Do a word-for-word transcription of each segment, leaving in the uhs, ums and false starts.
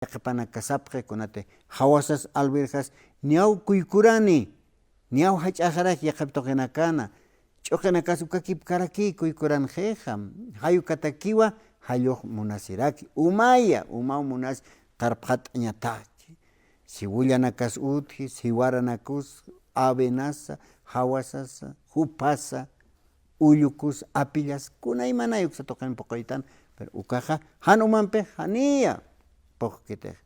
yaqhipanakasapxi, kunati jawasas alberjas niyaw kuykurani, niyaw jach'axaraki yaqhip tuqinakana, ch'uqinakas ukakipkaraki kuykuranxixa, jay ukatakiwa jallux munasiraki, umaya, umaw munasi qarpxat'añataki. Siwillanakas utji, siwaranakus, avenasa, jawasasa, jupasa, ullukus, apillas, kunaymanay uksa tuqin puquytan, pero ukaxa jan umampix janiya puqkitix,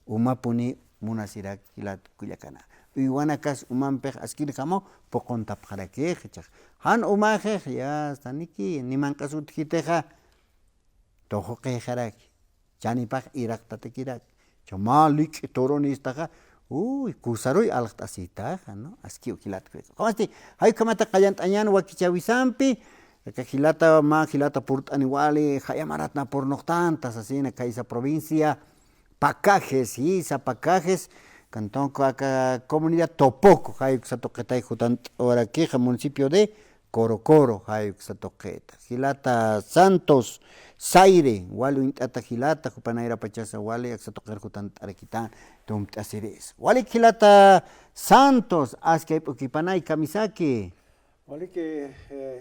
umapuni munasirak jilat kullakana. Uywanakas umampix askinjamaw puquntapxarakix, chax jan umaxix, ya, hasta niki, ni manq'as utjitixa, tuxuqixaraki, chanipax iraqtatakirak. Chama lich'i turunistaxa, uy, kusaruy alxt'asitaxa, ¿no? Aski ujilat. Qamasti, jay ukhamata qallant'añan wakichäwisampi, aka jilata, mä jilata purt'ani wali, jaya maratna purnuqtanta, sasina, kaysa provincia, Pacajes, jisa Pacajes, cantonco aka comunidad Topoco, jay uksa tuqitay jutant'awarakixa, municipio de Coro Coro, jay uksa tuqita. Jilata Santos Zaire, wali uñt'ata jilata, jupanayra pachasa wali aksa tuqir jutant'arakitan, tumpt'asirisa. Walik jilata Santos, askay p'ukipanay kamisaki. Walik, eh,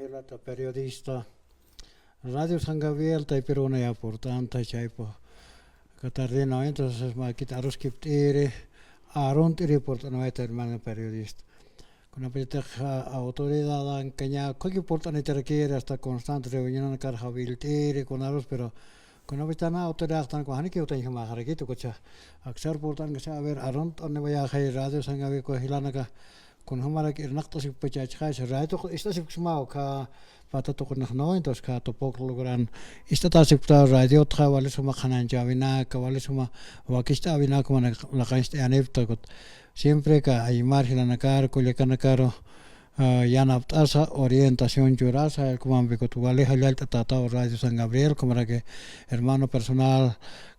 jilata periodista. Radio San Gabriel, taypiruna ya purt'anta, chaypa. Aka tardena, entonces, makit aruskipt'iri, arunt'iri purt'anwayta, hermano periodista. Kunapachatix, ah, autoridadankaña, ukhaki purt'anitarakiri, hasta constante reunionanakar jawillt'iri, kunarus, pero kunapachatana autoridadtan, kun janiki utañjamaxarakit, ukacha, aksar purt'ankasa, a ver, arunt'aniwayaxay Radio San Gabriel, jilanaka, kunjamarak irnaqt'asipkpachachxasa, radio tuq-, ist'asipksmaw, uka pata tuqinix, ¿no? Entonces, uka Topoco logran ist'atasipkta radiotxa, wali suma qhananchäwinaka, wali suma wakicht'äwinaka, mana laqancht'ayanipkta, ukat siempre aka aymar jilanakar, kullakanakaru, ah, yanapt'asa, orientación churasa, ukhamampikut wali jallallt'atätaw Radio San Gabriel, ukhamaraki hermano personal,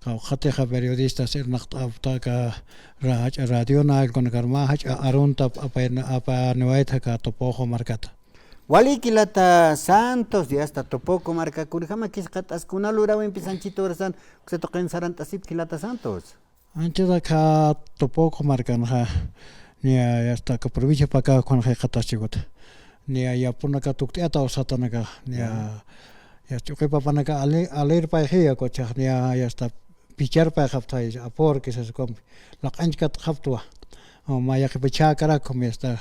kawkhatixa periodistas irnaqt'apkta aka ra-, jach'a radiona, kunakar mä jach'a aruntap apayna-, apaniwayta aka Topoco markata. Walik jilata Santos, ya está, Topoco marka, kunjamakis qat'as, kuna lurawimpi sanchituwarasan, uksa tuqin sarant'asipki jilata Santos. Anchata aka Topoco markanxa, niya, ya está, aka provincia Pacajes ukanxa qat'asiwata. Niya, yapunaka tukt'ata usatanaka, niya, ya ch'uqipapanaka ali-, alirpayxiya, ukachax, niya, ya está, picharpayxaptay, apor, quizás, ukham, laq'anchkatxaptwa. O, mä yaqhipa chhäkarak, ukham, ya está,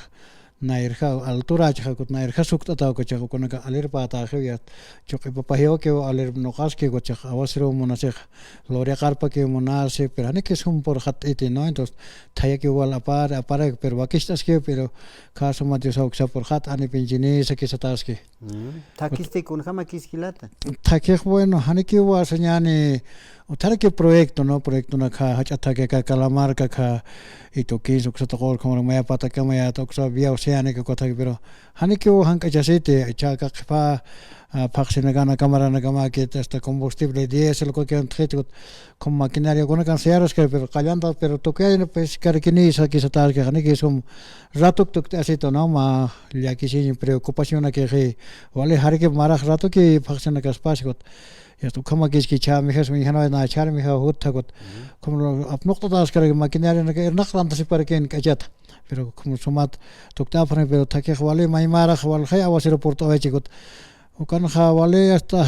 nayrja, altura chhaxakut, nayrja sukt'ata, ukachax, ukanaka alirpätäxiw, ya, ch'uqipapajiwakiw, alir nuqaski, ukachax, awasiruw munasixa, luriyaqarpakiw munasi, pero janiki sum purxatt'iti, ¿no? Entonces, thayakiw wal apar, aparak, pero wakicht'askiw, pero, khä suma Diosaw uksa purxat, anipinchini, sakisataski. Mm. Thakhisti kunjamakis jilata. Thakhix, bueno, janikiw wasañäni, utjaraki proyecto, ¿no? Proyectonakxa, jach'a thakhi aka Calamarca, aka Ituquinza, uksa tuqur, ukhamar maya patakamaya, uksa vía oceánica, uka thakhi, pero janikiw jank'achasiti, chhaka qhipa, ah, phaxsinakan, cámaranakamakit, hasta combustible diésel, ukakiw antxiti, ukham maquinaria, kunakan sayaraskar, pero qallanta, pero tukuyaña, pues, karkini, sakisataski, janiki sum, ratuk tukt'asitu, ¿no? Mä llakisiñ preocupacionakixi, wali jarkip marax ratuki phaxsinakaspaskut. Ya, ukhamakiski chhämixas uñjanawayna chharmixaw jutthakut. Ujú. Como apnuqt'ataskaraki maquinarianaka irnaqtantasiparaki k'achata. Pero como sumat tukt'apxani, pero thakhix wali may marax walxay awasiru purt'awaychikut. Ukanxa wali hasta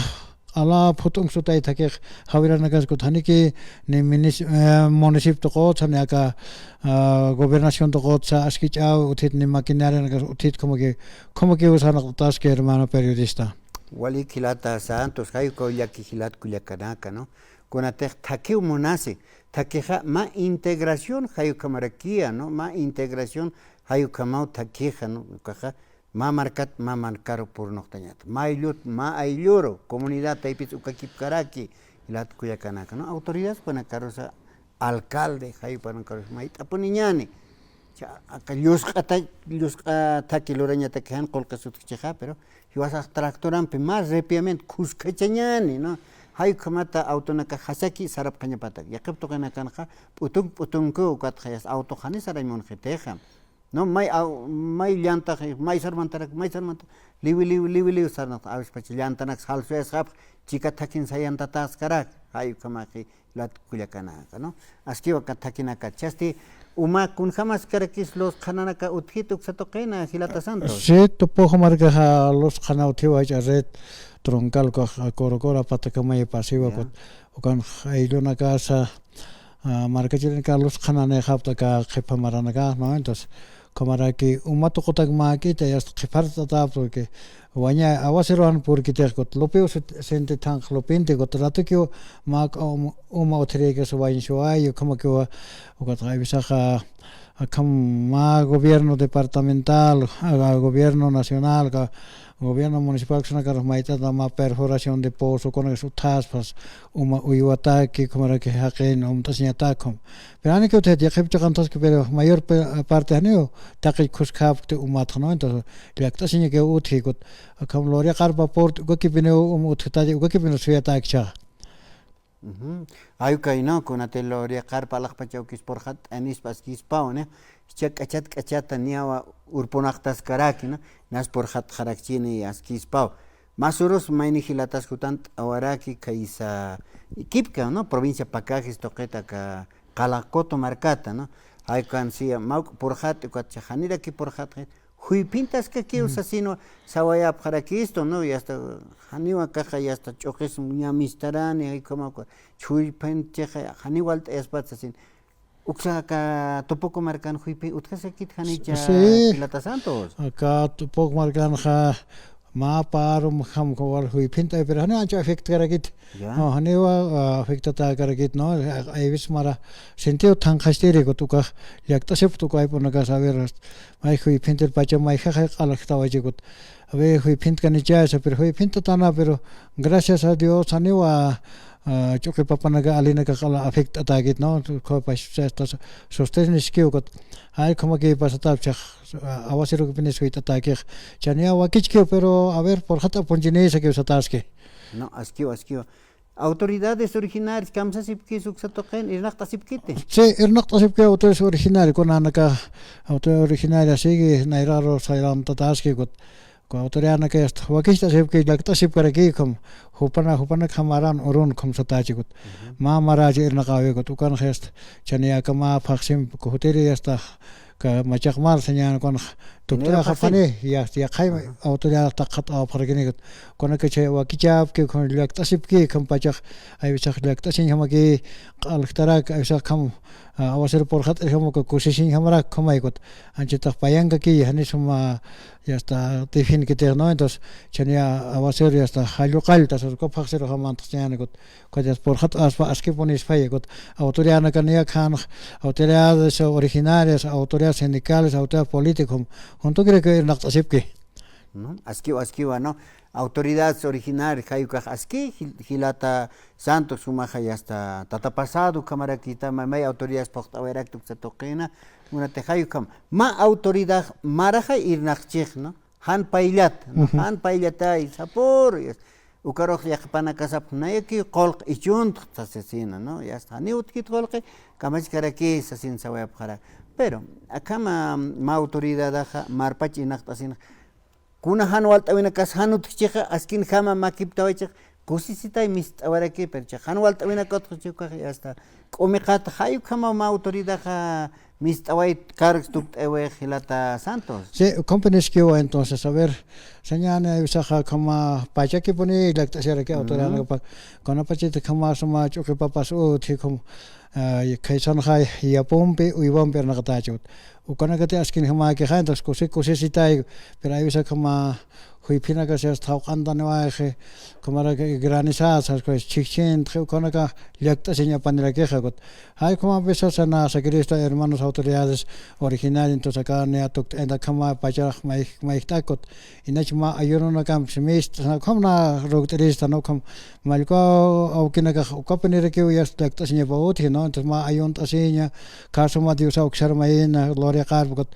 ala phut'unk sutay thakix jawiranakas ukat janiki ni minis-, eh, municipio tuqutsa ni aka, ah, gobernación tuqutsa askich'aw utjit ni maquinarianakas utjit como que, como que usanaqtaski hermano periodista. Walik jilata Santos, jay ukaw llaki jilat kullakanaka, ¿no? Kunatix thakiw munasi, thakixa mä integración jay ukhamarakiya, ¿no? Mä integración jay ukhamaw thakixa, ¿no? Ukaxa mä markat, mä markaru purnuqtañata. Mä ayllut, mä aylluru, comunidad taypis ukakipkaraki, jilat kullakanaka, ¿no? Autoridades panakarusa alcalde, jay panakarusa mayt'apuniñani. Cha, aka llusq'ata, llusq'a thaki lurañataki jan qullqi sutkichixa, pero jiwasax tractorampi más rápidamente khuskachañani, ¿no? Jay ukhamata autonaka jasaki sarapxañapatak. Yaqhip tuqinakanxa p'utunk p'utunku ukatxa yasta auto jani sarañ munxitixa. No, may aw-, may llantax, may sarmantarak, may sarmanta, liwi, liwi, liwi, liwi sarnaqta, a veces pacha llantanak salsuyasxapx, chika thakin sayantataskaraki. Jay ukhamaki lat kullakanaka, ¿no? Askiwa aka thakhinaka. Chasti uma kunjamaskarakis lus qhananaka utjit uksa tuqina, jilata Santos. Sí, Tupuq markaxa lus qhana utjiwa, jach'a red troncal ukax Corocora patakamay pasiwa. Ya. Kut-, ukan ayllunakasa, ah, markachirinaka lus qhananïxapxta aka qhipa maranaka, ¿no? Entonces, ukhamaraki uma tuqutak mäk'ita, yasta qhipart'ata, porque waña aguaceroan purkitix kut lupiw sit-, sinti thanq lupinti kut ratukiw mä um-, uma utjirïkis wañsuwayi, ukhamakiwa, ukat aywisaxa, akham mä gobierno departamental, a, gobierno nacional, ka, gobierno municipal, uksanakar mayt'ata mä perforación de pozo, kunakis utjaspas, uma uywataki, ukhamaraki jaqin umt'asiñatak ukham. Pero janikiw utjat, yaqhip chiqantaski, pero mayor pe-, parte janiw taqi khuskapkti umatxa, ¿no? Entonces, llakt'asiñakiw utji kut, akham Luriaqarpa port, ukakipiniw um utjtati, ukakipiniw suyatäkicha. Ujú. Jay ukay, ¿no? Kunati Luriaqarpa alaxpach awkis purxatt'anispa askispaw, ¿no? Jichha k'achat k'achata niyawa urpunaqtaskaraki, ¿no? Nas purxatxarakchini askispaw. Más urus mayni jilatas jutant'awaraki khaysa Iquique, ¿no? Provincia Pacajes tuqita aka Qalaquto markata, ¿no? Jay ukan siya mawk'a purxat, ukatcha janiraki purxatxi, juyphintaskakiw sasinwa sawayapxarakistu, ¿no? Y hasta janiwa akaxa, y hasta ch'uqis ñamistarani, jay ukhamaw juyphinchixa, janiw walt'ayaspat sasin. Uksa aka Tupuku markan juyphi utjaskakit janicha, sí, jilata Santos. Aka Tupuku markanxa mä parum jam wal juyphint'awi, pero janiw ancha afectkarakit. Ya. No, janiwa, ah, afectatäkarakit, ¿no? Ayvis mara sintiw thanqastiri kut ukax llakt'asipkta uka jayp'unakas, a ver, may juyphintir pacha mayjaxay q'alxtawachi kut. A ver, juyphintkanichasa, pero juyphintatana, pero gracias a Dios, janiwa, ah, ch'uqi papanaka alinakax q'ala afect'atäkit, ¿no? Ukhamapacha hasta sosteniskiw kut. Jay ukhamaki pasatapchax, ah, aguacerokipinis juyt'atäkix. Chaniya wakichkiw, pero, a ver, purxat'apunchini sakiw sataski. No, askiwa, askiwa. Autoridades originarias kamsasipkis uksa tuqin, irnaqt'asipkiti. Sí, irnaqt'asipki autoridades originarias, kunanaka autoridades originarias sigue, nayraqaru sayrantataski kut. Ku autoridadnaka hasta wakicht'asipki, llakt'asipkaraki ukham, jupana, jupanakjam maran urun ukham satachi kut. Ujú. Mä marachi irnaqäwi kut, ukanxa hasta, chaniya aka mä phaxsim kujutiri hasta, aka machaq mar sañäni, ukanxa tukt'axapxani, ya, yaqhay autoridad taqxat'awapxarakini kut. Kunakachay wakichapki, ukham llakt'asipki, ukhampachax, aywisax llakt'asiñjamaki, q'alxtarak, aywisax ukham, ah, aguacero purxat'irjam uka kusisiñjamarak, ukhamay kut. Anchitax payankaki, jani suma, ya está, tifinkitix, ¿no? Entonces, chaniya aguacero, ya está, jalluqallta, sas uka phaxsiruxa mantxañäni kut. Ukat purxat'aspa askipunispayi kut, autoridadnaka niya khanx, autoridades originarias, autoridades sindicales, autoridad políticas, juntukiraki irnaqt'asipki. ¿No? Askiwa, askiwa, ¿no? Autoridades originarias, jay ukax aski, jil-, jilata Santos, sumaxa, ya está, tata pasado, ukhamaraki, may, may autoridades phuqt'awayarakta uksa tuqina, kunati jay ukham. Mä autoridad maraxa irnaqchix, ¿no? Jan payllat, ¿no? Ujú. Jan payllatay, sapüru, ya está. Ukarux yaqhipanakasapx nayakiw qullq ichuntxt sasina, ¿no? Ya está, janiw utjkit qullqi, kamachkaraki sasin sawayapxarak. Pero, akhama mä autoridadaxa marpach irnaqt'asina. Kuna jan walt'äwinakas jan utjchixa, askinjama makiptawaychix, kusisitay mist'awaraki, pero chixa jan walt'äwinaka utjchi ukax, ya está. K'umiqat jay ukhamaw mä autoridaxa mist'awayt cargos tukt'ayawi jilata Santos. Sí, ukham puniskiwa entonces, a ver, sañäni aywisaxa ukhama pachakipuni llakt'asiraki autoridadnakapa, kunapachit ukhama suma ch'uqi papas utji ukham, ah, khaysanxa yapumpi, uywampi irnaqatächi kut. Ukanakati askinjamäkixa, entonces kusi, kusisitay, pero aywisax ukhama juyphinakas ya está jawq'antaniwayxi, ukhamaraki granizada, sas, pues, chhijchhintxi, ukanaka llakt'asiñ apanirakixa kut. Jay ukhamapisa sasina, sakirista hermanos autoridades originarias, entonces aka niya tukt'añta ukhama pachax may, mayjt'ak kut. Inach mä ayunonakampi mist'asina, ukham na rukt'irista, ¿no? Ukham mallkaw awkinakax ukapinirakiw ya está llakt'asiñapa utji, ¿no? Entonces mä ayunt'asiña, khasuma Diosaw uksar mayina, gloria qarpa kut.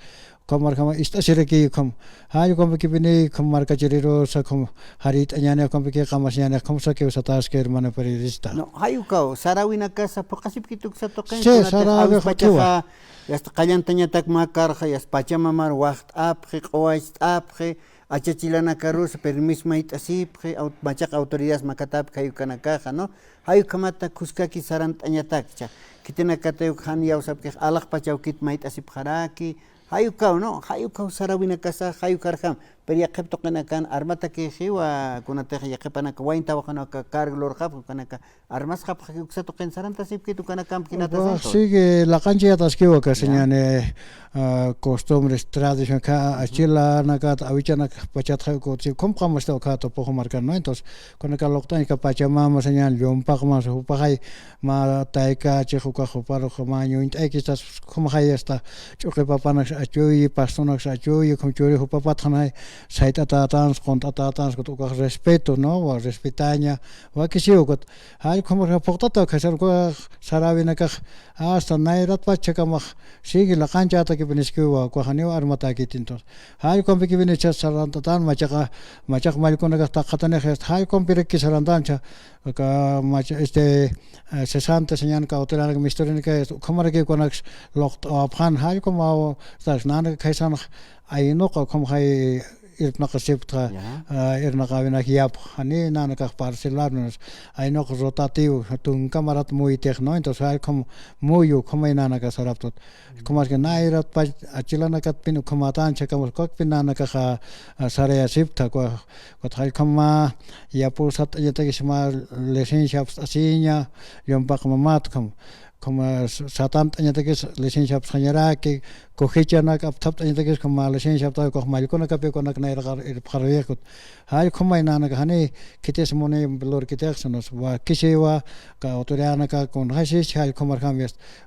Ukham markama ist'asiraki ukham. Jay ukamakipini ukham markachirirusa ukham jarït'añäni, ukampiki qamasiñäni, ukham sakiw sataski hermano periodista. No, jay ukaw, saräwinakasa phuqasipkit uksa tuqin, sí, kunatix saräwi awispachaxa, ya está qallantañatak mä karxa, ya está pachamamar waxt'apxi, q'uwacht'apxi, achachilanakarus permiso mayt'asipxi, au-, machaq autoridades makatapki jay ukanakaxa, ¿no? Jay ukhamata khuskaki sarant'añatakcha. Khitinakatayuk jan iyawsapkix alaxpach awkit mayt'asipxaraki, jay ukaw, ¿no? Jay ukaw saräwinakasa, jay ukarjam. Pero yaqhip tuqinakan armatakixiwa, kunatix yaqhipanaka wayn tawaqunaka cargo lurxapxi, ukanaka armasxapxi, uksa tuqin sarantasipkit ukanakamp jilata Santos. Sigue laqanchayataskiwa, ya, señani, ah, costumbres, tradición, ka, achilanakat, awichanakat pachatxa, ukat, si, khum qamasta ukat Tupuxu markan, ¿no? Entonces, kunaka luqt'añka Pachamama, señan, llumpaqmas, jupaxay, mä taykächix ukax juparux mä ñuñt'aykistas khumxay hasta ch'uqi papanaks achuyi, pastonaks achuyi, khum churi jupapatxanay sayt'atätans, qunt'atätans, ukat ukax respeto, ¿no? Wa respetaña, wakisiw ukat. Jall khumar phuqtata khasar ukax saräwinakax hasta nayratpach chhakamax sigue laqanchätakipiniskiwa, ukax janiw armatäkiti entonces. Jall khumpikipinichas sarantatan machaqa, machaq mallkunakax taqatanix, este, jall khumpiraki sarantancha, aka macha, este, eh, cesante señan, ka autoridadnak misturinaka, este, ukhamarakiw kunaks luqt'awapxan, jall khumaw, sas, nanaka khaysanx aynuqa, ukhamaxay irpnaqasipxta, ya, ah, irnaqäwinak yapx, jani nanakax parcelar, aynuq rotativo, tunka marat muytix, ¿no? Entonces, jall khum muyu, ukham nanaka saraptut. Ukhamaski nayratpach achilanakatpin ukhamätan chhakamas, ukakpin nanakaxa, ah, sarayasipxta, ukat jall khum mä yapu satt'añatakis mä licencia apst'asiña, llumpaq mamat khum, khum, ah, satant'añatakis licencia apst'añaraki, kujichanak apthapt'añatakis khum mä licencia apta, ukax mallkunakapi kunak nayraqar irpxarïxkut. Jall khumay nanaka jani khitis muni lurkitix, sino wakisiwa, ka autoridadnaka kunxasis jall khumarjam,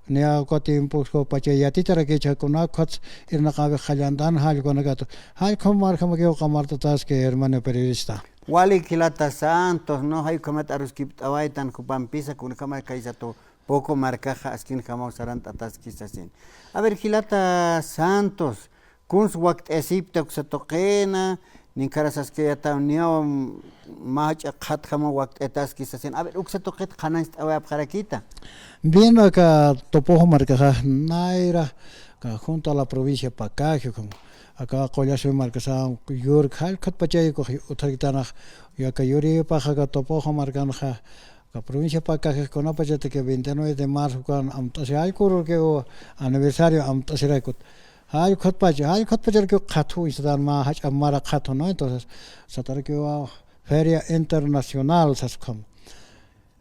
niya uka tiempo pacha yatitarakicha, kuna ukhats irnaqäwix qallantan jall kunakatu. Jall khum marjamakiw qamart'ataski, hermano periodista. Wali jilata Santos, ¿no? Jall ukhamat aruskipt'awaytan jupampisa, kunjama kaysa Tupuxu markaxa askinjamaw sarant'ataski sasin. A ver, jilata Santos, kuns wakt'ayasipta uksa tuqina, ninkharas saskayätaw niyaw mä jach'a qhatjamaw wakt'ayataski sasin. A ver, uksa tuqit qhanañcht'awayapxarakita. Bien, aka Tupuxu markaxa nayra, aka junto a la provincia Pacaje, aka Qullasuy markasaw yurk, jall ukhatpachay ukax utjarkitanax, aka yuripax aka Tupuxu markanxa, aka provincia Pacaje kunapachataki veintinueve de marzo ukan amt'asi, jall ukarurkiw aniversario amt'asirakut. Jall ukhatpach, jall ukhatpacharkiw qhathu uñsatan mä jach'a mara qhathu, ¿no? Entonces, satarkiw Feria Internacional sas ukham.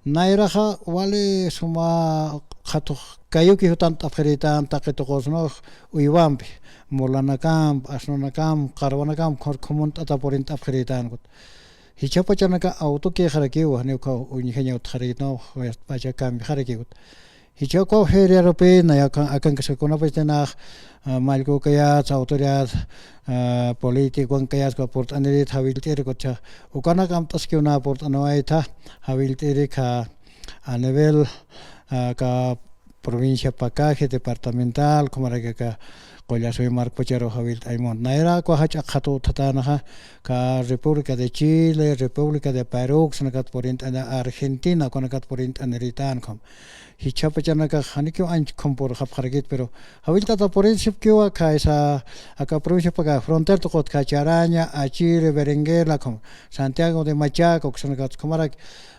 Nayraxa wali suma qhatux kayuki jutant'apxirïtan taqi tuqus, ¿no? Uywampi, mulanakamp, asnunakamp, qarwanakamp, khur khumunt'ata purint'apxirïtan ukat. Jichhapachanaka autokïxarakiwa, janiw uka uñjaña utjarïtnaw, pacha cambiaxarakiwat. Jichha ukaw feriarupi, naya aka, akankasakunapachatinax, ah, mallkukayats, autoridad, ah, político, ukankayats, uka purt'anirit jawillt'iri, ukat ukanak amt'askiw nä purt'aniwayta, jawillt'iri aka a nivel, ah, aka provincia Pacaje departamental, ukhamaraki aka Qullasuy markpacharu jawillt'aymuna. Nayra uka jach'a qhatu utjatänaxa, aka República de Chile, República de Perú, uksanakat purint'ani, Argentina, ukanakat purint'anirïtan ukham. Jichhapachanakax janikiw anchhkhumpurxapxarakit, pero jawillt'ata purint'asipkiwa, khaysa aka provincia Pacaje frontera tuqut, aka Charaña, Achire, Berenguela, ukham, Santiago de Machaca, uksanakat ukhamarak,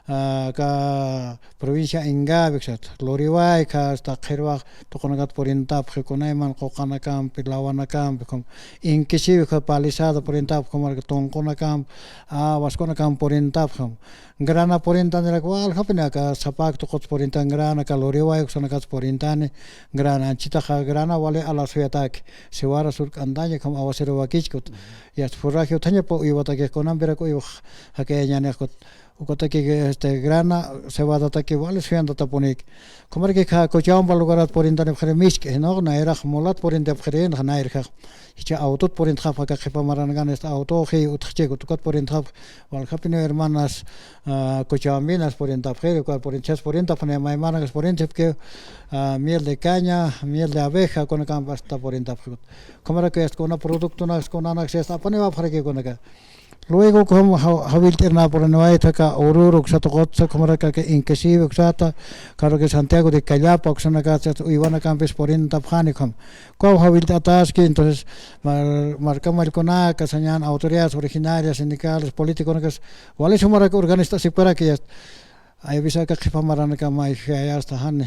ah, aka provincia Ingavi, uksat Luriway, ukat hasta qhirwax tuqunakat purintapxi, kunayman quqanakampi, lawanakampi, ukham, Inquisivi, ukat Palisada purintapxi, ukhamaraki Tunqunakamp, ah, Waskunakamp purintapxam. Grana purintanirak waljapini, aka Sapac tuquts purintan Grana, aka Luriway uksanakats purintani Grana, anchitaxa Grana wali ala suyataki, siwara surk'antaña, ukham aguacero wakichkut. Yast forraje utjañapa uywatakix, kunampirak uywax jakayañänix ukat. Ukataki, este, Grana, cebadataki wali suyantatapunïki. Ukhamaraki aka Cochabamba lugarat purintanipxiri misk'i, ¿no? Nayrax mulat purintapxirinxa, nayrjax. Jichha autot purintxapxi aka qhipa maranakan, este, auto jiy utjchïkut, ukat purintxapxi. Waljapiniw hermanas, ah, cochabambinas purintapxiri, ukat purintchas purintapxi, maymanakax purintapxi, ah, miel de caña, miel de abeja, kunakampasta purintapxi. Ukhamaraki, este, kuna productonaks, kunanaks, este, apaniwapxaraki kunaka. Luego ukham ja-, jawillt'irnäpuraniwayta aka Oruro uksa tuqutsa, ukhamaraki aka Inquisive uksata, ukhamaraki Santiago de Callapa uksanakatsa uywanakampis purintapxani ukham. Ukaw jawillt'ataski, entonces, mar-, marka mallkunaka, sañäni autoridades originarias, sindicales, políticonakas, wali sumarak organizt'asipkaraki, ya. Ay, bisa aka qhipa maranaka may jayasta jani.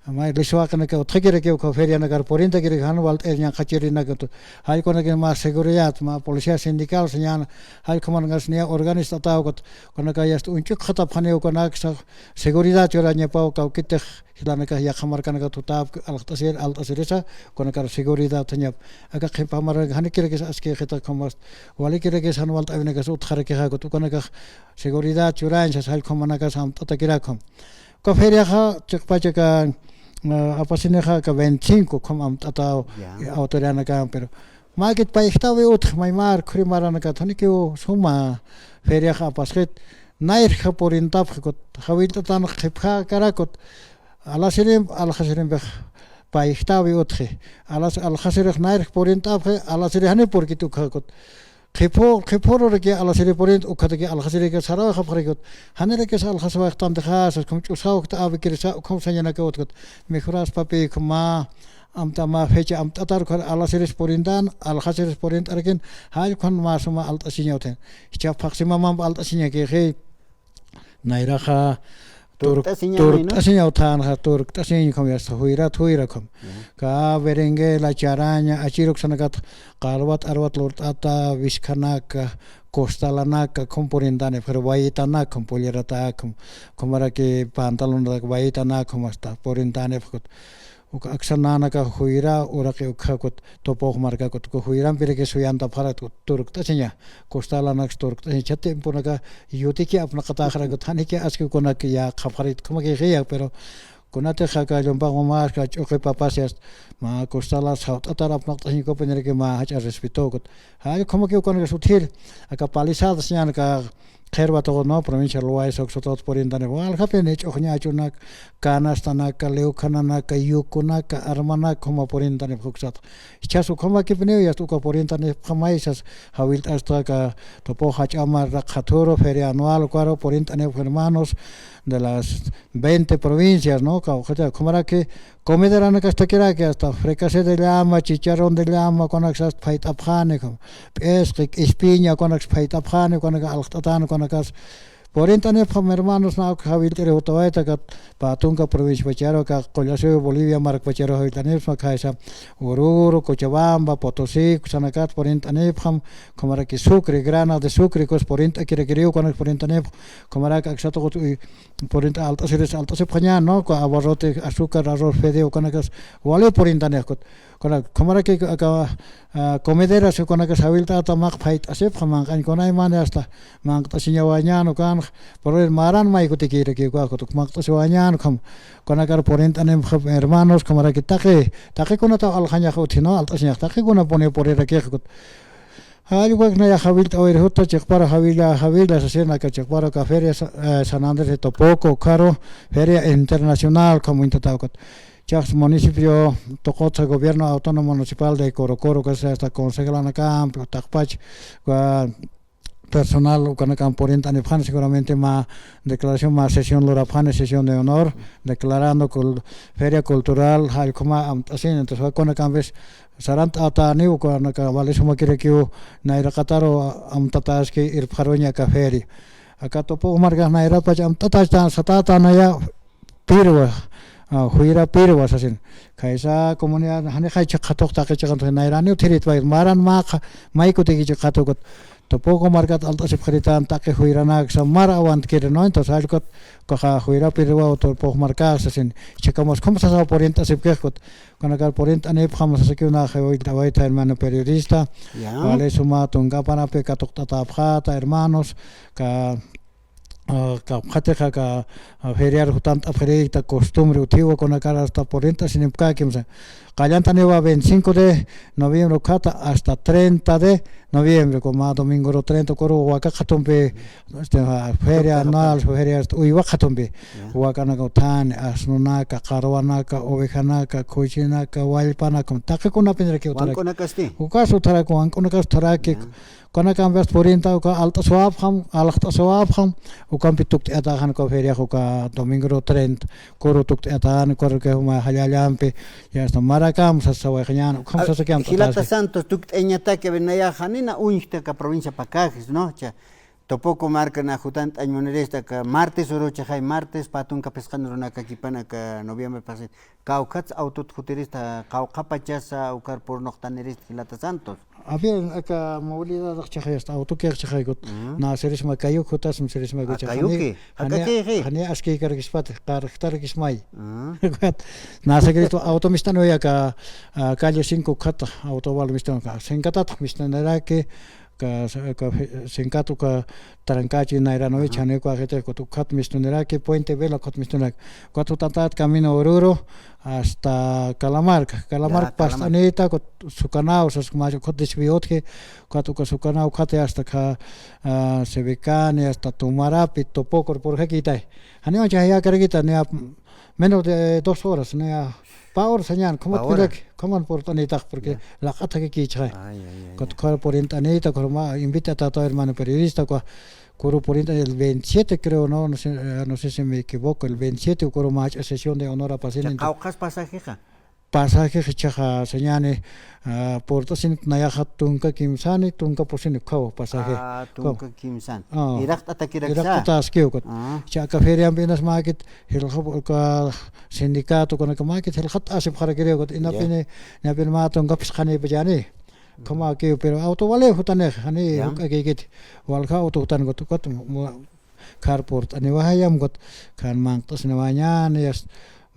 May liswaqinaka utjkiraki uka ferianakar purintakiraki jan walt'ir ñanqhachirinaka tu. Jallkunaki mä seguridad, mä policía sindical sañäni, jallkhamanakas niya organizt'atäw ukat, ukanaka yasta uñch'ukxatapxaniw ukanaksa seguridad churañapaw kawkitix jilanakax yaqha markanakat tutäpki alxt'asir, alt'asirisa, ukanakar seguridad sañap. Aka qhipa maranaka janikirakis askïxita ukhamas, walikirakis jan walt'äwinakas utjarakixa ukat, ukanakax seguridad churañ sas jallkhamanakas amt'atakirakum. Uka feriaxa chiqpach aka, ah, apasinixa aka veinticinco ukham amt'ataw, ya, eh, autoridadnakan, pero mäkit payjtawi utji, maymar khuri maranakat janikiw suma feriaxa apasxit, nayrja purintapxi ukat, jawillt'atanx qhipjäkarak ukat, alasirimp, alxasirimpix payjtawi utji, alas-, alxasirix nayrja purintapxi, alasiri janiw purkit ukxa ukat. Qhiphu, qhiphururaki alasiri purint, ukhataki alxasirïka sarawayxapxaraki ukat. Janirakis alxasawayxtantixa sas, ukham ch'usaw ukta awikirisa, ukham sañanakaw utji ukat. Mejoraspapï ukham mä, amta mä fecha amt'atar ukhar alasiris purintän, alxasiris purint'arakin, jallkhan mä suma alt'asiñaw utji. Jichha phaxsi mamamp alt'asiñakïxi. Nayraxa turk-, turkt'asiña, ¿no? Turkt'asiñaw utjänxa, turkt'asiñ ukham, yasta juyrat juyra ukham. Ujú. Aka berenguela, charaña, achir uksanakat, qalwat arwat lurt'ata, wiskhanaka, costalanaka, ukham purintanipxi, wayitanaka, ukham pollerata, ukham, ukhamaraki pantalonata, wayitanaka, ukham hasta purintanipxi ukat. Uka aksa nanaka juyra uraqi ukxa ukat, Tupux marka ukat, uka juyrampirakis suyantapxarakta ukat, turkt'asiña, costalanaks turkt'asiña, jichha tiemponaka yutiki apnaqatäxarak ukat, janiki aski ukanak yäqapxarakta, ukhamakïxiya, pero kunatix aka llumpaq mamäska ch'uqi papas yasta, mä costala sawt'atar apnaqt'asiñ ukapiniraki mä jach'a respeto ukat. Jall ukhamaki ukanakas utjir, aka Palizadas ñan aka qhirwa tuqut, ¿no? Provincia Loaiza uksa tuqut purintanipxam, waljapini ch'uxñachunak, canastanaka, lewkhananaka, yukunaka, armanaka, ukhama purintanipxam uksat. Jichhas ukhamakipiniw, yasta uka purintanipxam maysas, jawillt'asta aka Tupux jach'a marka qhaturu, feria anual, ukaru purintanipxam hermanos de las veinte provincias, ¿no? Kawkhacha, ukhamaraki, comederanakastakiraki, hasta fricasé de llama, chicharrón de llama, ukanaksa phayt'apxani, ukham, p'isqi, k'ispiña, ukanaksa phayt'apxani, ukanaka alxt'atani, ukanakas purint'anipxam hermanos, nayax jawillt'iri jutawayta, aka pä tunka provinciapacharu, aka Qullasuyu Bolivia markpacharu jawillt'anipxam, khaysa Oruro, Cochabamba, Potosí, uksanakat purint'anipxam, ukhamaraki Sucre, grana de Sucre, ukas purint'akirakiriw, ukanak purint'anipxam, ukhamaraki aksa tuqut uy, purint'a alt'asiris alt'asipxañäni, ¿no? Uka abarrote, azúcar, arroz, fideo, ukanakas wali purintanix ukat. Ukana, ukhamaraki aka, ah, comederas, ukanakas jawillt'ata maq phayt'asipxam, manq'añ kunaymani hasta manq't'asiñawañäni ukanx, pero maran maykutikiraki ukax ukat, manq't'asiwañäni ukham, ukanakar purint'anipxam hermanos, ukhamaraki taqi, taqi kunataw alxañax utji, ¿no? Alt'asiñax taqi kunapuni purirakix ukat. Jall ukanak nayax jawillt'awayiri juta chiqparu jawilla, jawilla sasina aka chiqparu aka feria sa-, eh, San Andrés de Topoco, ukharu feria internacional, ukham uñtataw ukat. Jichhax municipio tuqutsa gobierno autónomo municipal de Corocoro, ukasa hasta concejalanakampi, taqpach, uka personal, ukanakamp purint'anipxani, seguramente mä declaración, mä sesión lurapxani, sesión de honor, declarando cul-, feria cultural, jall ukhama amt'asini, entonces, ukanakampis, sarant'atäniw, ukanaka wali sumakirakiw nayraqataru amtataski irpxaruña aka feria. Aka Tupux markax nayrapach amt'atachtan satätänaya pirwa, ah, juyra pirwa sasin. Khaysa comunidad janixay chiqatux taqi chiqantux nayraniw utjiritwa, maran mä qha-, maykutiki chiqatukat. Tupux markat alt'asipxiritan taqi juyranaksa mar awantkiri, ¿no? Entonces, jall ukat, ukaxa juyra pirwa Tupux markax sasin. Jichhakamas ukham sasaw purint'asipkix ukat. Ukanakar purint'anipxam sasakiw nayax jawillt'awayta, hermano periodista. Ya. Wali suma tunka apanapi katuqt'atäpxäta, hermanos, aka, ah, kawkhatix aka, ah, feriar jutant'apxirïkta costumbre utjiwa, ukanakar hasta purint'asinipkäkim sa. Qallantaniwa veinticinco de noviembre ukhata hasta treinta de Noviembre, como domingo treinta, ukaru waka qhatumpi, este, feria anual, feria, este, uywa qhatumpi. Ya. Wakanaka uthani, asnunaka, qarwanaka, ovejanaka, khuchinaka, wallpanaka, taqi kunapiniraki utharaki. Wank'unakasti. Ukas utharaki, wank'unakas utharaki. Ya. Ukanakampi purinta, uka alt'asiwapxam, alxt'asiwapxam, ukampi tukt'atäxan uka feriax uka domingo treinta, kuru tukt'atäxan, kuru que juma jallallampi, ya está, marakam sasawayxañän, ukham sasakiam jilata t'ataspi. Santos, tukt'añataki, a ver, nayax janina uñjta aka provincia Pacajes, ¿no? Cha, Topoco marka na jutant'añ munirista, aka martes uruchixay, martes pä tunka phisqan urunakakipan aka noviembre pasado. Kawkhat autot jutirista, qawqha pachasa ukar purnuqtanirista jilata Santos. A ver, aka movilidad chixay, hasta auto que chixay kut. Mm. Na sirisma kayuk jutas, sirisma kut. A, chixay. Kayuki. Jani, aka jani, kayuki. Jani aski karkispati, karktarakismay. Mm. Na secreto auto mistan uy aka, a, calle cinco khat, auto wal mistan aka. Sinkatat mistaniraki, ka, ka, sinkat uka Tarancachi, Nayranovi, ajá, chhaniw kawkiti, kut ukhat mistuniraki, Puente Vela kut mistuniraki. Kut jutantat camino Oruro hasta Calamarca. Calamarca. Ya, Calamarca. Past'anita, kut Sucanao, sas mä kut desvío utji, kut uka Sucanao, kut hasta ka, a, Sebecani, hasta Tumarapi, Topocor purxakitay. Janiw ancha jayakarakita, ni a menos de dos horas, ni a pä hora sañän, ¿cómo? Pä hora. Tendré que, ¿cómo purt'anitax? Porque, ya, laq'at jakikichxay. Ay, ay, ay, ay. Kut ukhar purint'anita, ukhar mä invita a todo hermano periodista, uka kuru purint'an el veintisiete, creo, ¿no? No sé, eh, no sé si me equivoco, el veintisiete, ukhar mä sesión de honor apasini. Cha, qawqhas pasajexa. Pasajexa chhaxa sañäni, ah, purt'asinit nayaxa tunka kimsani, tunka pusini ukkhaw pasaje. Ah, tunka kimsani. Ah. Iraqt'atakiraki. Iraqt'ataskiw kut. Ah. Cha, aka feriampi inas mäkit, jilxap uka sindicato, kunaka mäkit, jilxatt'asipxarakiriw kut, ya, inapini, inapini mä tunka phisqanipachäni. Ukhamakiw, pero auto wali jutanix, jani, ya, juk'akïkiti. Walja auto jutan kut, kut, mu-, Khar purt'aniwayam kut, khar manq't'asniwañäni, ya está,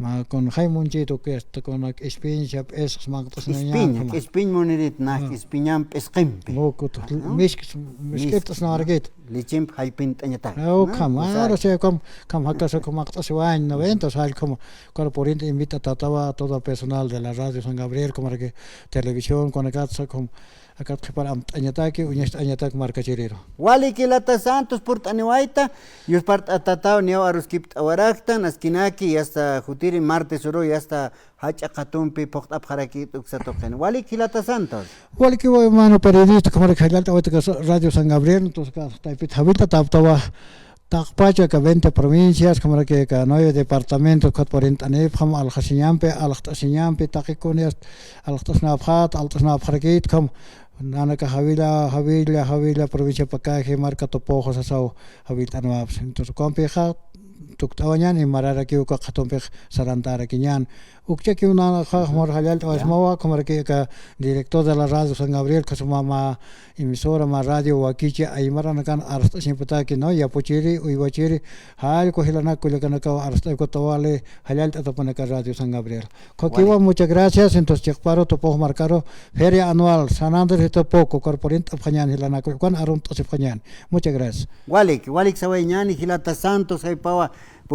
mä kunjay munchitu que está, kuna k'ispiñ, chhap p'isqs manq't'asniwañäni. K'ispiñ, k'ispiñ munirit na, ah, k'ispiñam p'isqimpi. Mukut, ah, misk, misk'ipt'asniwarakit. Lichimp jallpint'añatak. Ah, ukham, ah, ukham, ukham jakasa ukham manq't'asiwañ, ¿no ve? Entonces, jall ukham, khar purinta invita tatawa a todo personal de la Radio San Gabriel, como que televisión, kunakatsa ukham, akat qhipar amt'añataki, uñacht'añatak markachiriru. Waliki jilata Santos purt'aniwayta, yuspart'atataw niyaw aruskipt'awaraktan, askinaki, ya está jutiri martes uru, ya está jach'a qhatumpi phuqt'apxarakit uksa tuqin. Waliki jilata Santos. Waliki, hermano periodista, ukhamaraki jallallt'awayta aka Radio San Gabriel, entonces aka taypit jawillt'atäptawa, taqpacha aka veinte provincias, ukhamaraki aka nueve departamentos, ukat purint'anipxam, alxasiñampi, alxt'asiñampi, taqikuni, alxt'asnapxat, alxt'asnapxarakit, ukham, nanaka jawilla, jawilla, jawilla, provincia Pacaje, marka Topojo sasaw, jawillt'anwapxi. Entonces, ukampixa, tukt'awañäni, mararakiw uka qhatumpix sarantarakiñäni. Ukchakiw nanaxa, jumar jallallt'awasmawa, ukhamaraki aka director de la Radio San Gabriel, uka suma mä emisora, mä radio wakichi, aymaranakan arst'asiñapataki, ¿no? Yapuchiri, uywachiri, jallku jilanak kullakanakaw arst'aykutawali, jallallt'atapanaka Radio San Gabriel. Ukakiwa, muchas gracias, entonces, chiqparu, Tupux markaru, Feria Anual San Andrés de Topoco, ukar purint'apxañäni jilanak, ukan arumt'asipxañäni. Muchas gracias. Walik, walik sawayañäni jilata Santos, jaypawa,